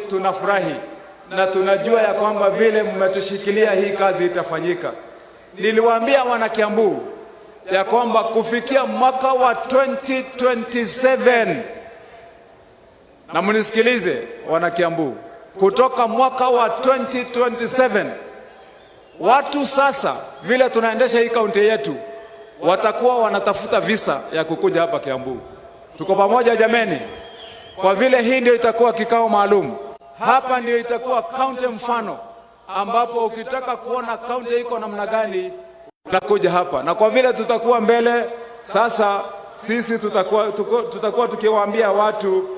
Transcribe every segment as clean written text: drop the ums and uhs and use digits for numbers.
Tunafurahi na tunajua ya kwamba vile mmetushikilia hii kazi itafanyika. Niliwaambia wana Kiambu ya kwamba kufikia mwaka wa 2027, na mnisikilize wana Kiambu, kutoka mwaka wa 2027 watu sasa, vile tunaendesha hii kaunti yetu, watakuwa wanatafuta visa ya kukuja hapa Kiambu. Tuko pamoja jameni? Kwa vile hii ndio itakuwa kikao maalum hapa, ndio itakuwa kaunti mfano, ambapo ukitaka kuona kaunti iko namna gani unakuja hapa, na kwa vile tutakuwa mbele sasa, sisi tutakuwa tukiwaambia watu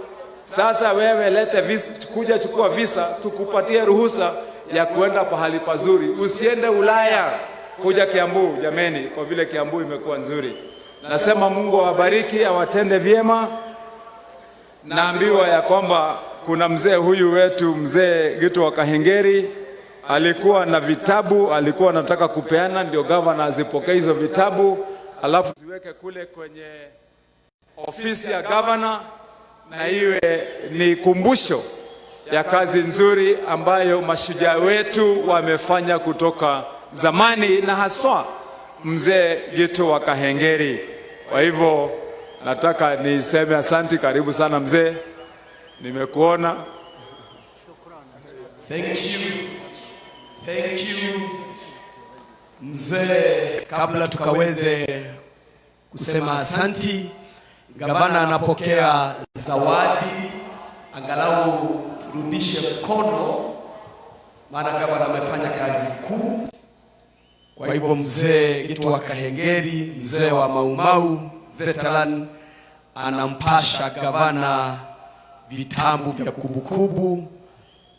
sasa, wewe lete visa, kuja chukua visa, tukupatie ruhusa ya kuenda pahali pazuri, usiende Ulaya, kuja Kiambu jameni, kwa vile Kiambu imekuwa nzuri. Nasema Mungu awabariki, awatende vyema. Naambiwa ya kwamba kuna mzee huyu wetu, mzee Gitu wa Kahengeri, alikuwa na vitabu, alikuwa anataka kupeana, ndio gavana azipokee hizo vitabu, alafu ziweke kule kwenye ofisi ya gavana, na iwe ni kumbusho ya kazi nzuri ambayo mashujaa wetu wamefanya kutoka zamani, na haswa mzee Gitu wa Kahengeri. Kwa hivyo nataka niseme asanti, karibu sana mzee, nimekuona. Thank you. Thank you. Mzee, kabla tukaweze kusema asanti, gavana anapokea zawadi, angalau turudishe mkono, maana gavana amefanya kazi kuu. Kwa hivyo mzee Gitu wa Kahengeri, mzee wa Maumau veteran, anampasha gavana vitabu vya kumbukumbu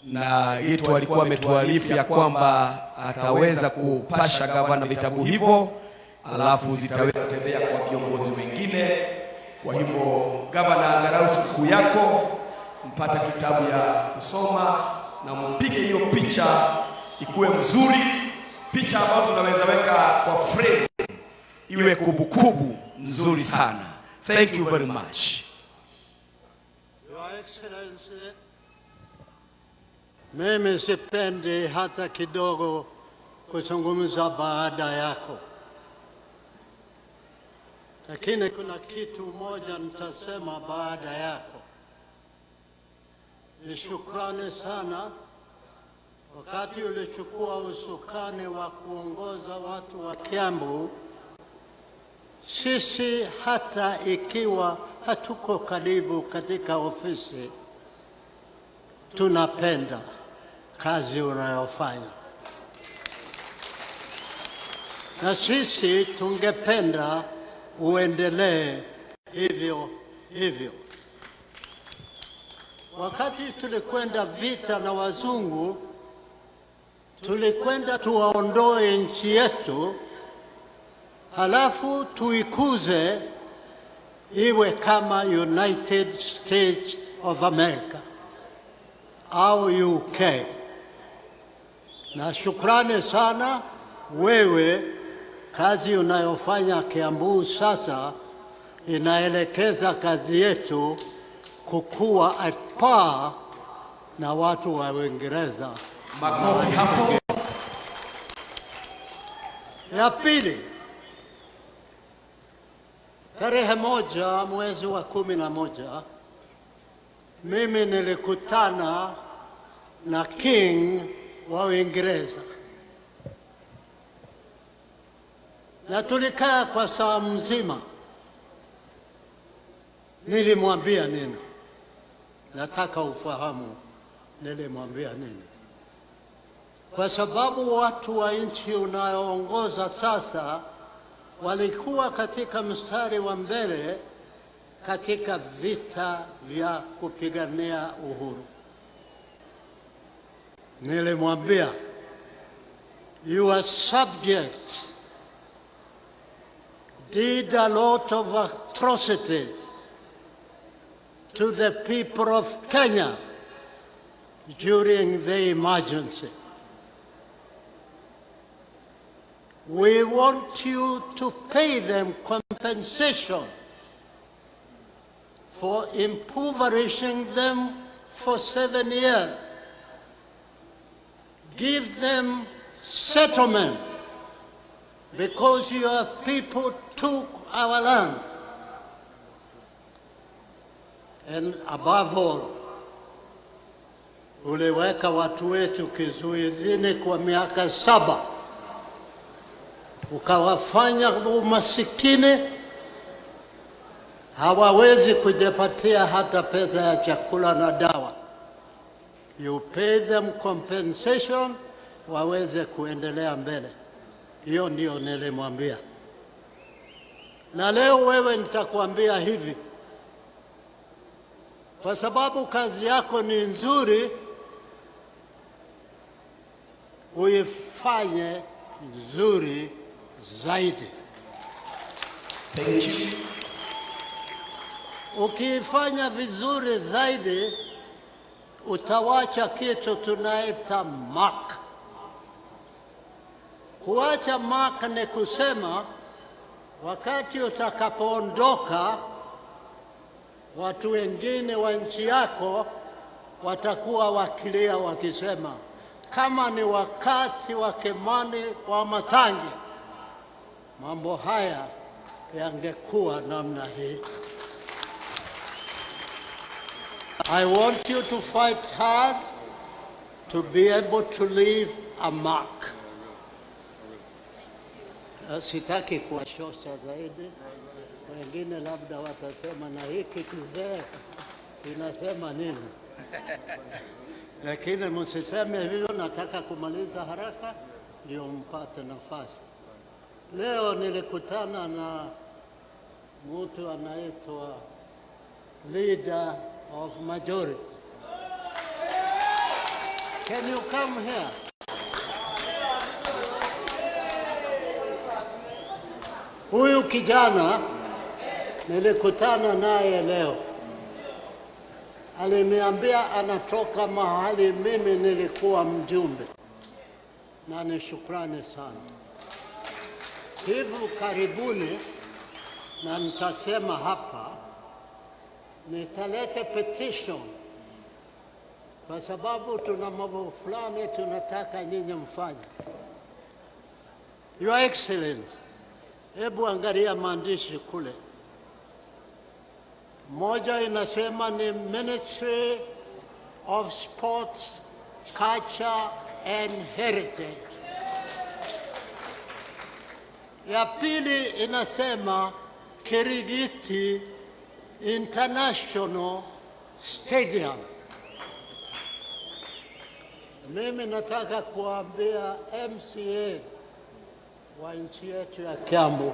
na Gitu alikuwa ametuarifu ya kwamba ataweza kupasha gavana vitabu hivyo, alafu zitaweza kutembea kwa viongozi wengine. Kwa hivyo gavana, angalau sikukuu yako mpate kitabu ya kusoma na mpige hiyo picha ikuwe mzuri, picha ambayo tunaweza weka kwa frame iwe kumbukumbu nzuri sana. Thank you very much. Your Excellency, mimi sipendi hata kidogo kuzungumza baada yako, lakini kuna kitu moja nitasema baada yako. Ni shukrani sana wakati ulichukua usukani wa kuongoza watu wa Kiambu, sisi hata ikiwa hatuko karibu katika ofisi, tunapenda kazi unayofanya, na sisi tungependa uendelee hivyo hivyo. Wakati tulikwenda vita na wazungu, tulikwenda tuwaondoe nchi yetu, halafu tuikuze iwe kama United States of America au UK. Na shukrani sana wewe, kazi unayofanya Kiambu sasa inaelekeza kazi yetu kukua at par na watu wa Uingereza. Makofi hapo. Ya pili, tarehe 1 mwezi wa 11 mimi nilikutana na King wa Uingereza na tulikaa kwa saa mzima. Nilimwambia nini? Nataka ufahamu nilimwambia nini, kwa sababu watu wa nchi unayoongoza sasa walikuwa katika mstari wa mbele katika vita vya kupigania uhuru. Nilimwambia, your subjects did a lot of atrocities to the people of Kenya during the emergency. We want you to pay them compensation for impoverishing them for 7 years. Give them settlement because your people took our land. And above all, uliweka watu wetu kizuizini kwa miaka 7, ukawafanya umasikini, hawawezi kujipatia hata pesa ya chakula na dawa. You pay them compensation waweze kuendelea mbele. Hiyo ndio nilimwambia, na leo wewe nitakuambia hivi, kwa sababu kazi yako ni nzuri, uifanye nzuri zaidi. Thank you. Ukiifanya vizuri zaidi, utawacha kitu tunaita mark. Kuacha mark ni kusema wakati utakapoondoka, watu wengine wa nchi yako watakuwa wakilia wakisema, kama ni wakati wa Kimani Wamatangi, mambo haya yangekuwa namna hii. I want you to fight hard to be able to leave a mark. Sitaki kuwachosha zaidi, wengine labda watasema na hiki kizee kinasema nini, lakini msiseme hivyo. Nataka kumaliza haraka ndio mpate nafasi. Leo nilikutana na mtu anaitwa leader of majority. Can you come here? Huyu kijana nilikutana naye leo, aliniambia anatoka mahali mimi nilikuwa mjumbe, na ni shukrani sana. Hivi karibuni, na nitasema hapa, nitaleta petition kwa sababu tuna mambo fulani tunataka nyinyi mfanye. Your Excellency, hebu angalia maandishi kule. Moja inasema ni Ministry of Sports, Culture and Heritage. Ya pili inasema Kirigiti International Stadium. Mimi nataka kuambia MCA wa nchi yetu ya Kiambu,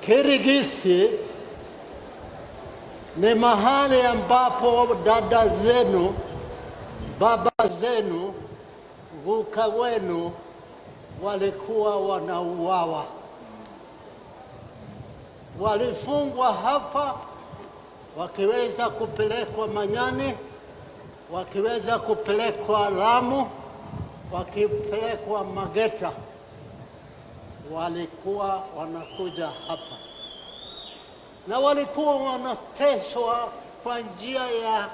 Kirigiti ni mahali ambapo dada zenu, baba zenu, guka wenu walikuwa wanauawa, walifungwa hapa, wakiweza kupelekwa Manyani, wakiweza kupelekwa Lamu, wakipelekwa Mageta, walikuwa wanakuja hapa na walikuwa wanateswa kwa njia ya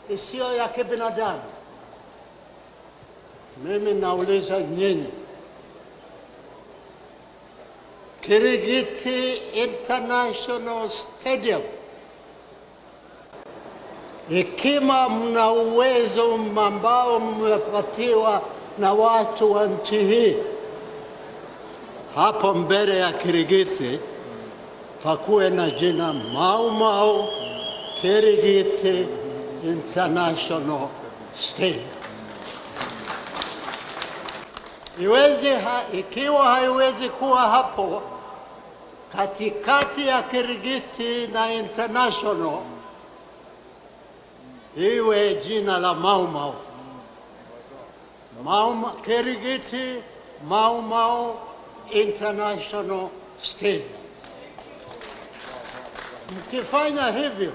isiyo ya kibinadamu. Mimi nauliza nyinyi, Kirigiti International Stadium, ikiwa mna uwezo ambao mmepatiwa na watu wa nchi hii, hapo mbele ya Kirigiti pakuwe na jina Mau Mau Kirigiti International Stadium. Ikiwa haiwezi kuwa hapo katikati ya Kirigiti na International, iwe jina la Mau Mau. Mau Kirigiti Mau Mau International Stadium. Mkifanya hivyo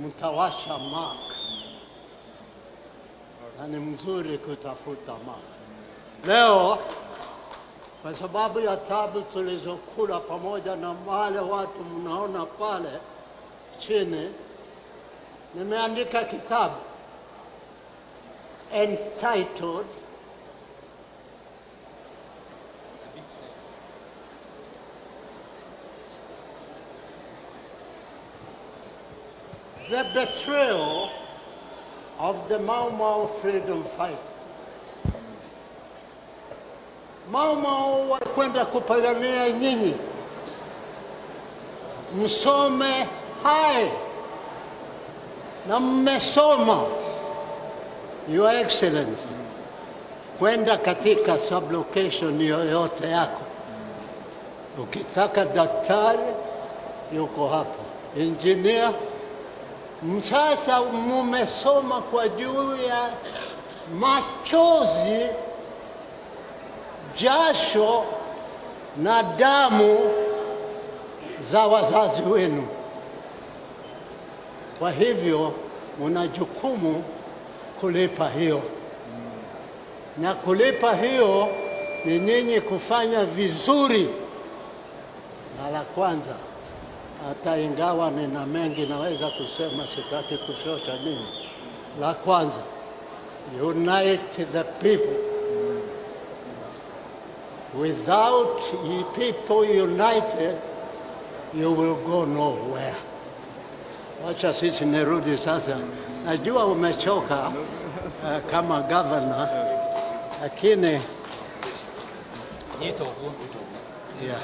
mtawacha mark, na ni mzuri kutafuta mark. Leo kwa sababu ya tabu tulizokula pamoja na wale watu mnaona pale, chini, nimeandika kitabu entitled The Betrayal of the Mau Mau Freedom Fight. Mau Mau walikwenda kupigania nyinyi, msome hai na mmesoma, Your Excellency, kwenda katika sublocation yoyote yako. Ukitaka daktari yuko hapo, engineer. Sasa mumesoma kwa juu ya machozi, jasho na damu za wazazi wenu. Kwa hivyo muna jukumu kulipa hiyo, na kulipa hiyo ni nyinyi kufanya vizuri. Na la kwanza, hata ingawa nina mengi naweza kusema, sitaki kuchosha nyinyi. La kwanza, unite the people. Without people united, you will go nowhere. Wacha sisi nirudi sasa. Najua umechoka kama governor, lakini yeah.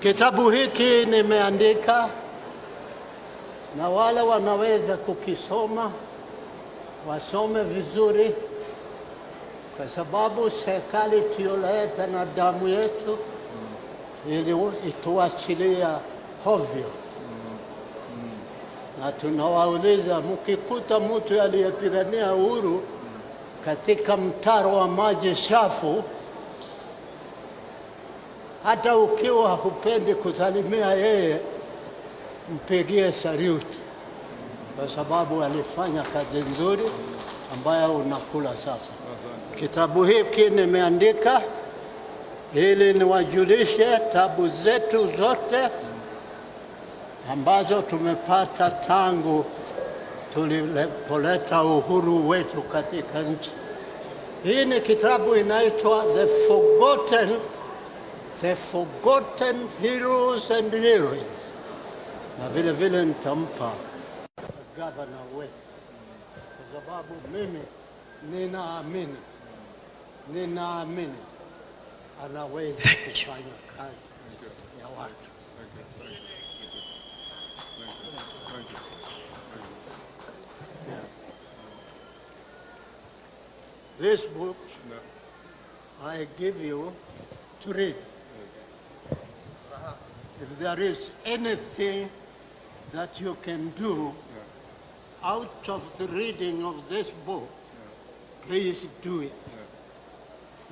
Kitabu hiki nimeandika na wale wanaweza kukisoma wasome vizuri, kwa sababu serikali tuliyoleta na damu yetu ili ituachilia hovyo, na tunawauliza, mkikuta mtu aliyepigania uhuru katika mtaro wa maji chafu, hata ukiwa hupendi kusalimia yeye, mpigie saluti, kwa sababu alifanya kazi nzuri ambayo unakula sasa. Kitabu hiki nimeandika ili niwajulishe tabu zetu zote ambazo tumepata tangu tulipoleta uhuru wetu katika nchi. Hii ni kitabu inaitwa The Forgotten Heroes and Heroines, na vile vile nitampa gavana wetu, kwa sababu mimi ninaamini anaweza kufanya kazi ya watu. Yeah. This book I give you to read. If there is anything that you can do out of the reading of this book, please do it.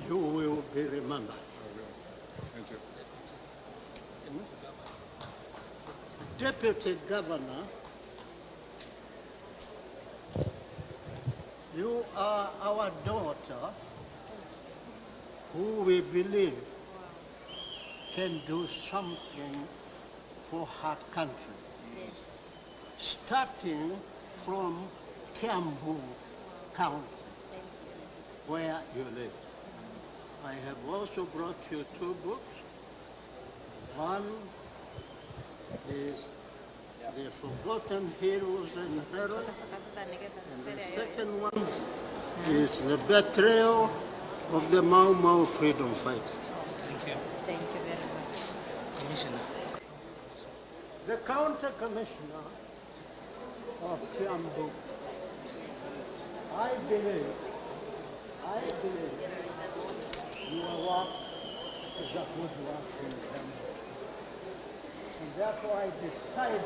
You will be remembered. Thank you. Deputy Governor, you are our daughter who we believe can do something for her country. Starting from Kiambu County, where you live. I have also brought you two books. One is The Forgotten Heroes and Heroines, and the second one is The Betrayal of the Mau Mau Freedom Fighter. Thank you. Thank you very much. Commissioner. The County Commissioner of Kiambu, I believe your work is a good work in Kiambu. And therefore I decided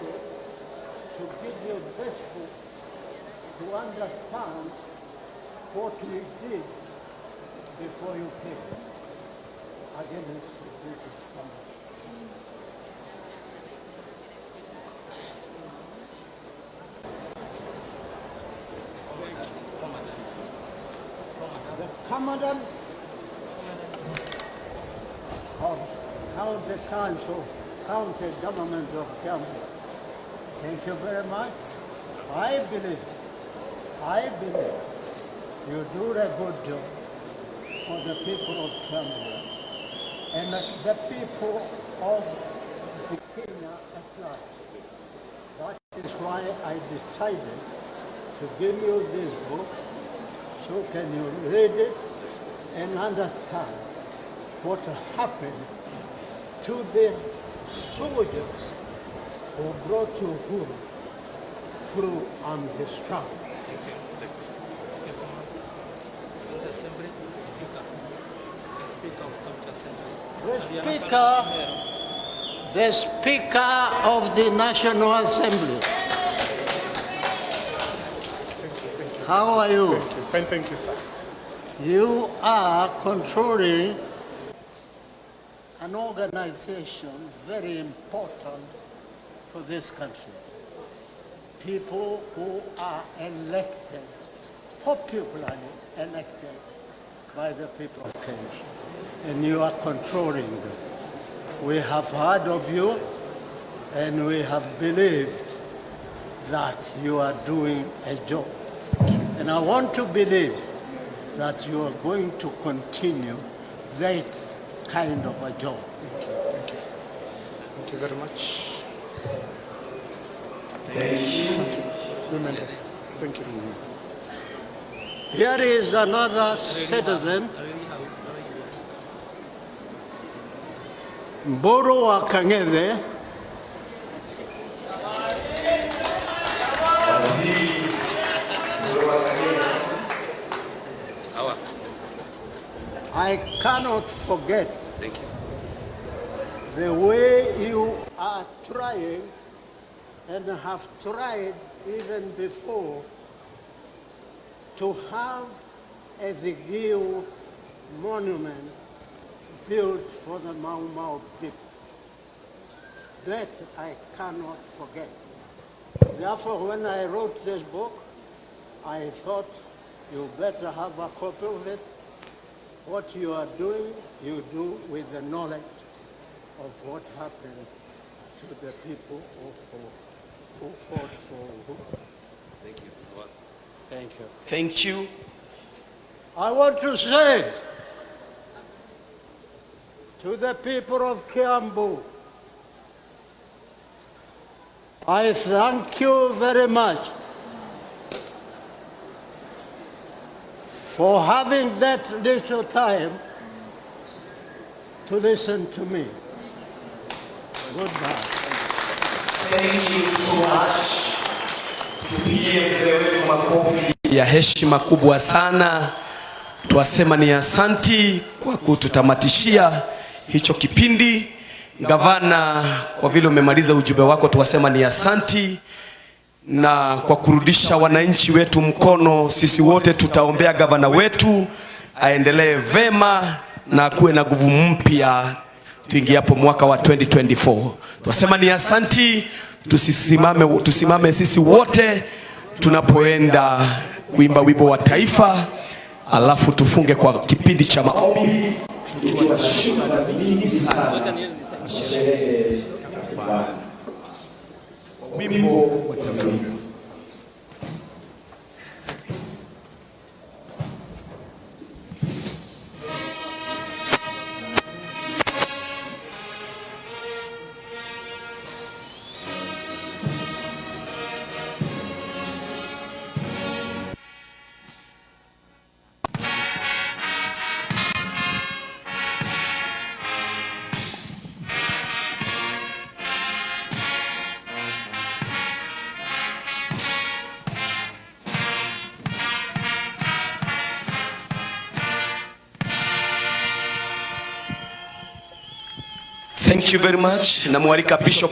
to give you this book to understand what we did before you came against the British government. The Commandant of County Council, County Government of Kiambu. Thank you very much. I believe you do a good job for the people of Kiambu and the people of the Kenya at large. That is why I decided to give you this book so can you read it and understand what happened to the soldiers who brought Uhuru through armed struggle. The Assembly Speaker, Speaker of County Assembly. The Speaker of the National Assembly. How are you? Thank you. Fine, thank you, sir. You are controlling an organization very important for this country. People who are elected, popularly elected by the people of Kenya. And you are controlling them. We have heard of you and we have believed that you are doing a job. And I want to believe that you are going to continue that kind of a job. Thank you. Thank you, sir. Thank you very much. Thank you. Women. Thank you. Here is another citizen, Mburu wa Kang'ethe. I cannot forget Thank you. The way you are trying and have tried even before to have a Thigio monument built for the Mau Mau people. That I cannot forget. Therefore, when I wrote this book, I thought you better have a copy of it. What you are doing, you do with the knowledge of what happened to the people who fought for Uhuru. Thank you. Well, Thank you. Thank you. I want to say to the people of Kiambu, I thank you very much for having that little time to listen to me. Goodbye. Thank you so much. Tupigie mzee wetu makofi ya heshima kubwa sana. Twasema ni asanti kwa kututamatishia hicho kipindi. Gavana, kwa vile umemaliza ujumbe wako, twasema ni asanti, na kwa kurudisha wananchi wetu mkono, sisi wote tutaombea gavana wetu aendelee vema na akuwe na nguvu mpya tuingiapo mwaka wa 2024. Twasema ni asanti, tusisimame, tusimame sisi wote tunapoenda kuimba wimbo wa taifa, alafu tufunge kwa kipindi cha maombi tukiwa na shukrani nyingi sana kwa sherehe ya kufana. Wimbo wa taifa. Thank you very much. Namwalika Bishop.